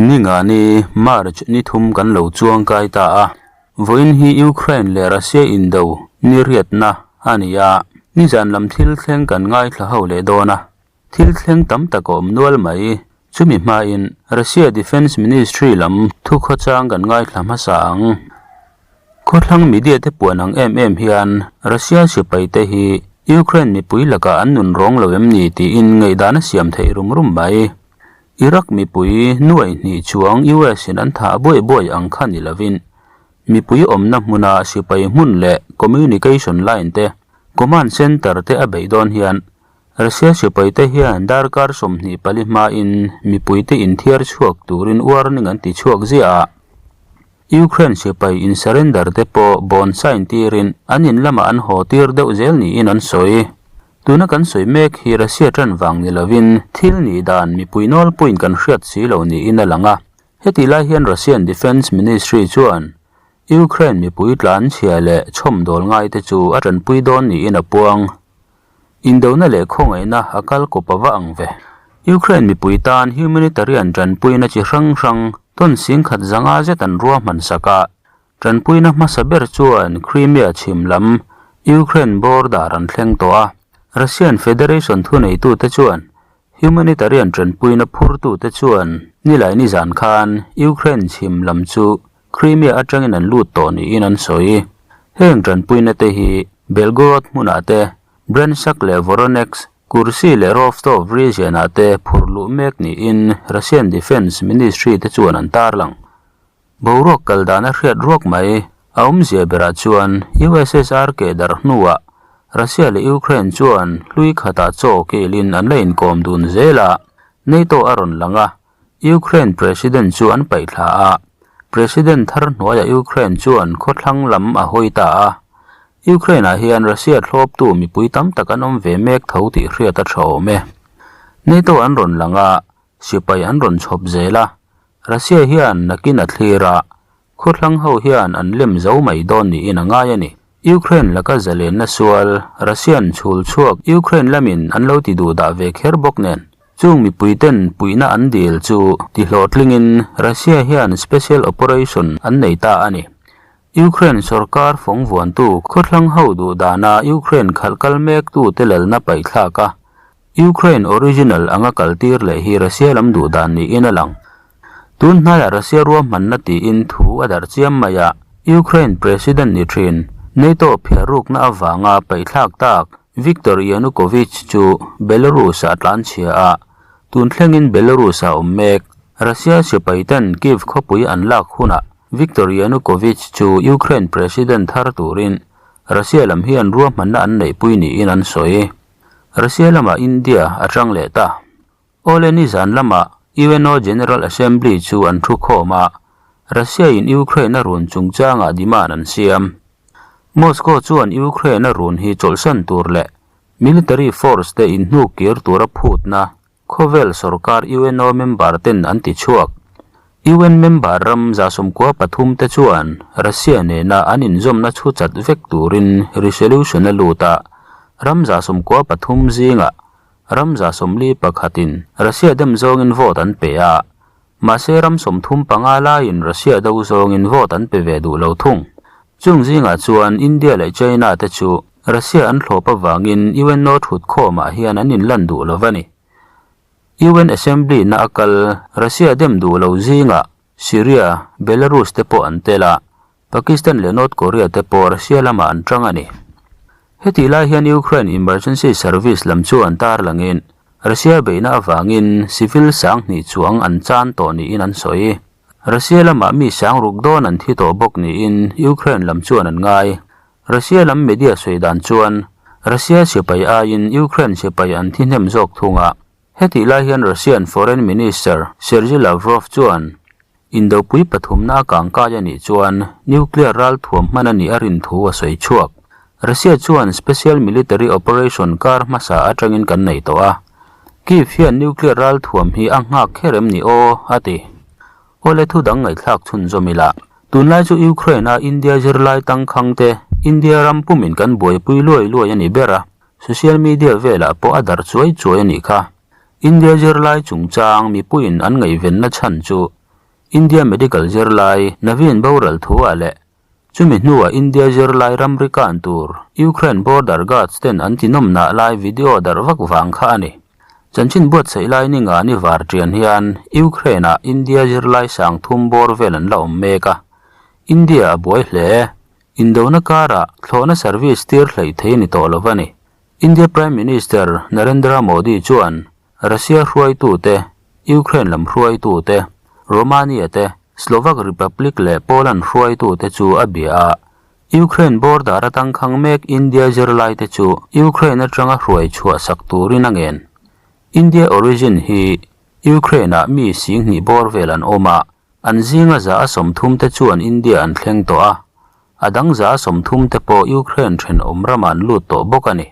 Ningani, March ni thum kan lo chuang kai ta a, vawiin hi Ukraine leh Russia indo ni riatna a ni a, nizan lam thil thleng kan ngaithla ho leh dawn a, thil thleng tam tak a awm nual mai. Chumi hmain Russia Defence Ministry lam thukhawchang kan ngaithla hmasa ang. Khawthlang media te puan ang em em hian Russia sipai te hi Ukraine mipui lakah an nun rawng lo em ni tiin ngaihdan a siam theih rum rum mai. Iraq mipui nuai hnih chuang US in an thah buai buai ang kha ni lovin mipui awmna hmuna sipai hmun leh communication line te, command center te a beih dawn hian Russia sipai te hian darkar 24 hmain mipui te inthiar chhuak turin warning an ti chhuak ziah a. Ukraine sipai in surrender te pawh bond sign tirin an in lamah an haw tir deuh zel niin an sawi. Tuna kan sawi mek hi Russia tan vang ni lovin thil nih dan mipui nawlpuiin kan hriat si lo niin a lang a. Heti lai hian Russian Defence Ministry chuan Ukraine mipui tlan chhia leh chhawmdawl ngai te chu a tanpui dawn niin a puang. Indona leh khawngaihna a kal kawp a va ang ve. Ukraine mipui tan humanitarian tanpuina chi hrang hrang tawn singkhat zanga zet an ruahman sak a. Tanpuina hmasa ber chuan Crimea chhim lam Ukraine border an thleng tawh a. Russian Federation thuneitute chuan humanitarian tanpuina phurtute chuan nilai nizan khan Ukraine chhim lam chu Crimea atangin an lut tawh niin an sawi. Heng tanpuina te hi Belgorod hmunah te, Bryansk leh Voronezh, Kursk leh Rostov region-ah te phurh luh mek niin Russian Defence Ministry te chuan an tarlang. Boruak kal dan a hriat ruak mai. A awmzia berah chuan USSR keh darh hnuah Russia leh Ukraine chuan hlui khatah chaw kilin an la inkawm dun zel a, NATO a rawn lang a, Ukraine President chu an paih thla a, President thar hnuaiah Ukraine chuan khawthlang lam a hawi ta a. Ukraine-ah hian Russia thlawptu mipui tam tak an awm ve mek tho tih hriat a tha awm e. NATO an rawn lang a, sipai an rawn chhawp zel a, Russia hian nakin a thlir a, khawthlang ho hian an lem zo mai dawn niin a ngai a ni. Ukraine laka zalenna sual, Russian chhul chhuak Ukraine lamin an lo ti duh dah ve kher bawk nen, chung mipuiten puihna an dil chu ti hlawhtlingin Russia hian special operation an nei ta a ni. Ukraine sorkar fawng vuantu khawthlang ho duh dana Ukraine khalh kal mektu te lalna paihthlak a, Ukraine original anga kaltir leh hi Russia lam duh dan niin a lang. Tun hnaiah Russia ruahmanna tiin thu a darh chiam mai a, Ukraine President ni thin, NATO phiarrukna avanga paihthlak tak Viktor Yanukovych chu Belarus-ah a tlanchhia a, tun thlengin Belarus-ah awm mek. Russia sipaiten Kyiv khawpui an lak hunah Viktor Yanukovych chu Ukraine President thar turin Russia lam hian ruahmanna an neihpui niin an sawi. Russia lamah India a tang leh ta. Awle nizan lamah UNO General Assembly chu an thu khawm a, Russia-in Ukraine a run chungchangah demand an siam. Moscow chuan Ukraine a run hi chawlhsan tur leh military force te inhnuk kir tura phutna khawvel sorkar UNO member ten an ti chhuak. UN member ram 13 te chuan Russia nena an inzawmna chhu chat vek turin resolution a lut a, ram 93 zingah Ram 41 in Russia dem zawngin vote an pe a, mahse ram 35 laiin Russia do zawngin vote an pe ve duh lo thung. Chung zingah chuan India leh China te chu Russia an thlawp avangin UNO thut khawmah hian an inlan duh lo a ni. UN Assembly na a kal Russia dem duh lo zingah Syria, Belarus te pawh an tel a, Pakistan leh North Korea te pawh Russia lamah an tang a ni. Hetih lai hian Ukraine Emergency Service lam chu an tarlangin Russia beihna avangin civil 2000 chuang an chan tawh niin an sawi. Russia lamah mi 6000 dawn an thi tawh bawk niin Ukraine lam chuan an ngai. Russia lam media sawi dan chuan Russia sipai aiin Ukraine sipai an thi hnem zawk thung a. Hetih lai hian Russian Foreign Minister Sergei Lavrov chuan Indopui pathumna a kangkai a nih chuan nuclear ral thuam hman a nih a rin thu a sawi chhuak. Russia chuan special military operation kar hmasa atangin kan nei tawh a. Kyiv hian nuclear ral thuam hi a nghak kher em ni aw, a ti. Awle thu dang ngaihthlak chhunzawm ila. Tunlai chu Ukraine a India zirlai tangkhang te India ram pumin kan buaipui luai luai a ni ber a, social media velah pawh a darh chuai chuai a nih kha. India zirlai chungchang mipuiin an ngaihvenna chhan chu. India medical zirlai Naveen boral thu-ah leh chumi hnuah India zirlai ramri kan tur Ukraine border guards ten an tinawmnah lai video darh vak vang kha a ni. Chanchin buatsaih lai ninga ni var tian hian Ukraine-ah India zirlai sang thum bawr vel an la awm mek a, India a buai hle. Indona karah thlawhna service tir hleih thei a ni tawh lo va ni. India Prime Minister Narendra Modi chuan Russia hruaitute, Ukraine lam hruaitute, Romania te, Slovak Republic leh Poland hruaitute chu a bia a. Ukraine border a tangkhang mek India zirlaite chu Ukraine atanga hruai chhuah sak turin a ngen. India origin hi Ukraine-ah mi singhnih bawr vel an awm a, An zinga za a 30 te chuan India an thleng tawh a, a dang za a 30 te pawh Ukraine thenawm ramah an lut tawh bawk a ni.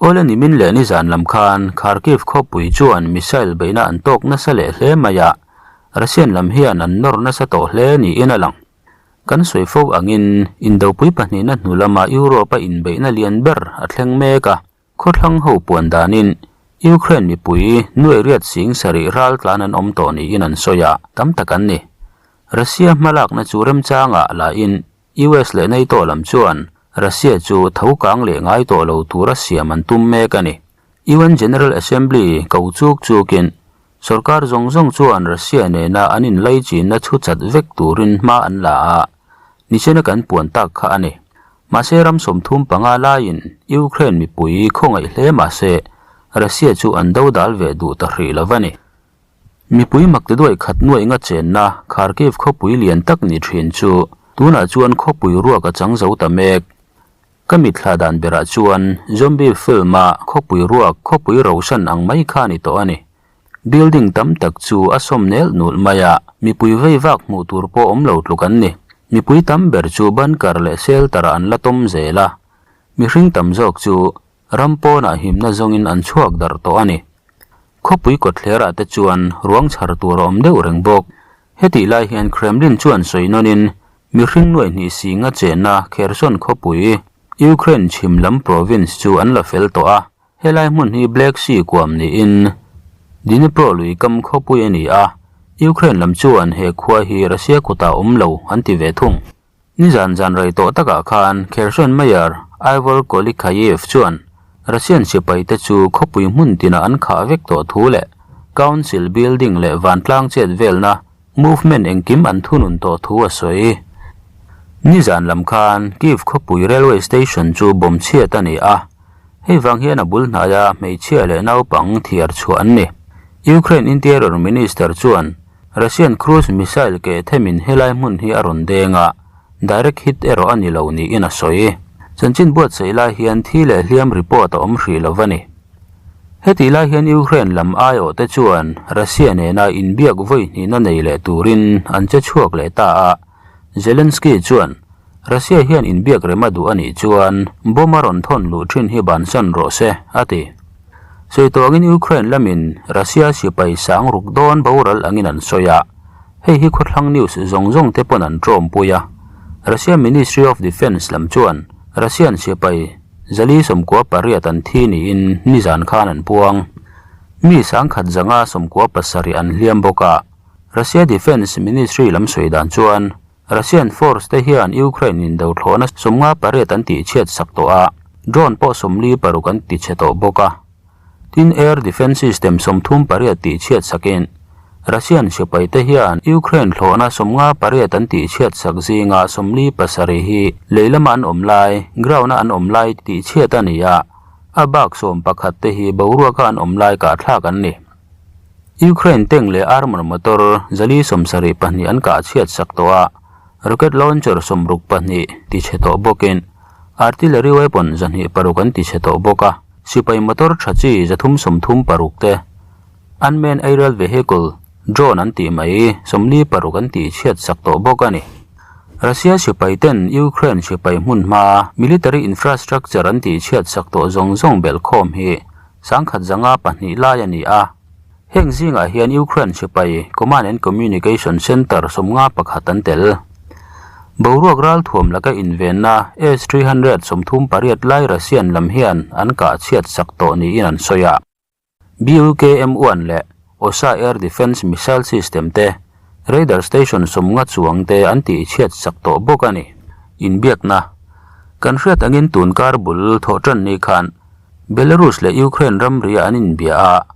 Awle nimin leh nizan lam khan Kharkiv khawpui chuan missile beihna an tawk nasa leh hle mai a, Russian lam hian an nawr nasa tawh hle niin a lang. Kan sawi fo angin Indopui pahnihna hnu lama Europe-a inbeihna lian ber a thleng mek a, Khawthlang ho puan danin Ukraine mipui nuai riat sing sarih ral tlan an awm tawh niin an sawi a, tam tak an ni. Russia hmalakna chu remchangah lahin US leh NATO lam chuan Russia chu tho kang leh ngai tawh lo tura siam an tum mek a ni. UN General Assembly ko chuk chukin sorkar zawng zawng chuan Russia nena an inlaichinna chhu chat vek turin hma an la a, nichena kan puan tak kha a ni. Mahse ram 35 laiin Ukraine mipui khawngaih hle mahse Russia chu an do dal ve duh ta hrih lo a ni. Mipui mak ti duai khat nuaih nga chenna Kharkiv khawpui lian tak ni thin chu tunah chuan khawpui ruak a chang zo ta mek. Ka mitthla dan berah chuan zombie film a khawpui ruak khawpui rosan ang mai kha ni tawh a ni. Building tam tak chu a sawm nel nulh mai a, mipui vei vak hmuh tur pawh awm lo tluk an ni. Mipui tam ber chu bunker leh shelter ah an la tawm zel a, mihring tam zawk chu ram pawnah himna zawngin an chhuak darh tawh a ni. Khawpui kawtthlerah te chuan ruang chhar tur a awm deuh reng bawk. Hetih lai hian Kremlin chuan sawi nawnin mihring nuaih hnih singa chenna Kherson khawpui, Ukraine chhim lam province chu an la fel tawh a, Helai hmun hi Black Sea kuam niin Dnipro lui kam khawpui a ni a, Ukraine lam chuan he khua hi Russia kutah awm lo an ti ve thung. Nizan zan rei tawh takah khan Kherson Mayor Ivor Kolykhayev chuan Russian sipaite chu khawpui hmun tinah an khah vek tawh thu leh Council building leh vantlang chet velna Movement engkim an thunun tawh thu a sawi. Nizan lam khan Kyiv khawpui railway station chu bomb chhiat a ni a, hei vang hian a bul hnaia hmeichhia leh naupang thiar chhuah an ni. Ukraine Interior Minister chuan Russian cruise missile keh themin helai hmun hi a rawn deng a, direct hit erawh a ni lo niin a sawi. Chanchin buatsaih lai hian thi leh hliam report a awm hrih lo va ni. Hetih lai hian Ukraine lam aiawhte chuan Russia nena inbiak vawi hnihna nei leh turin an che chhuak leh ta a, Zelensky chuan Russia hian inbiak rem a duh a nih chuan bomb a rawn thawn luh thin hi bansan rawh se, a ti. Sawi tawngin Ukraine lamin Russia sipai sang ruk dawn boral angin an sawi a, hei hi khawthlang news zawng zawng te pawn an tawmpui a. Russia Ministry of Defence lam chuan Russian sipai Zali 98 an thi niin nizan khan an puang. Mi 1197 an hliam bawk a. Russia Defence Ministry lam sawi dan chuan Russian force te hian Ukraine in dothlawhna 58 an tihchhiat sak tawh a, drone pawh 46 an tichhe tawh bawk a. Tin air defence system 38 tihchhiat sakin Russian sipai te hian Ukraine thlawhna 58 an tihchhiat sak zinga 47 hi lei lama an awm lai, ground a an awm lai tihchhiat a ni a, a bak 11 te hi boruaka an awm lai kahthlak an ni. Ukraine tank leh armour motor 472 an kahchhiat sak tawh a, rocket launcher 62 tichhe tawh bawkin artillery weapon 206 an tichhe tawh bawk a, sipai motor tha chi 336 te Unmanned Aerial Vehicle, drone an tih mai, 46 an tih chhiat sak tawh bawk a ni. Russia sipai ten Ukraine sipai hmun hma military infrastructure an tih chhiat sak tawh zawng zawng belh khawm hi 1102 lai a ni a. Heng zingah hian Ukraine sipai Command and Communication Center 51 an tel. Boruak ralthuam laka invenna S-300 38 lai Russian lam hian an kah chhiat sak tawh niin an sawi a. BUKM-1 leh Osa Air Defence Missile System te. Radar station 50 chuangte an tihchhiat sak tawh bawk a ni. Inbiakna Kan hriat angin tun kar bul thawh tan ni khan Belarus leh Ukraine ramria an inbia a,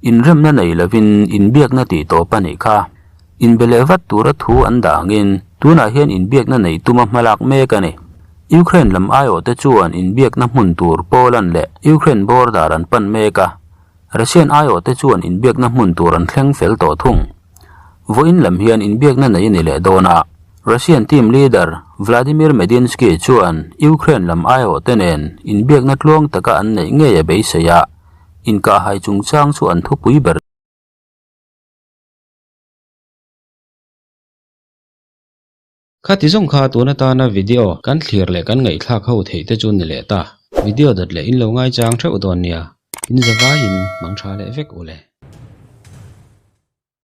inremna nei lovin inbiakna tih tawp a nih kha. Inbe leh vat tura thu an dah angin tunah hian inbiakna neih tuma hmalak mek a ni. Ukraine lam aiawhte chuan inbiakna hmun tur Poland leh Ukraine border an pan mek a, Russian aiawhte chuan inbiakna hmun tur an thleng fel tawh thung. Vawiin lam hian inbiakna nei a ni leh dawn a, Russian team leader Vladimir Medinsky chuan Ukraine lam aiawhte nen inbiakna tluang taka an neih ngei a beisei a, inkahhai chungchang chu an thupui ber. Khati zawng kha tun atana video kan thlir leh kan ngaihthlak ho theih te chu ni leh ta. Video dawt leh in lo ngaichang theuh dawn nia. In zavaiin mang tha leh vek u le.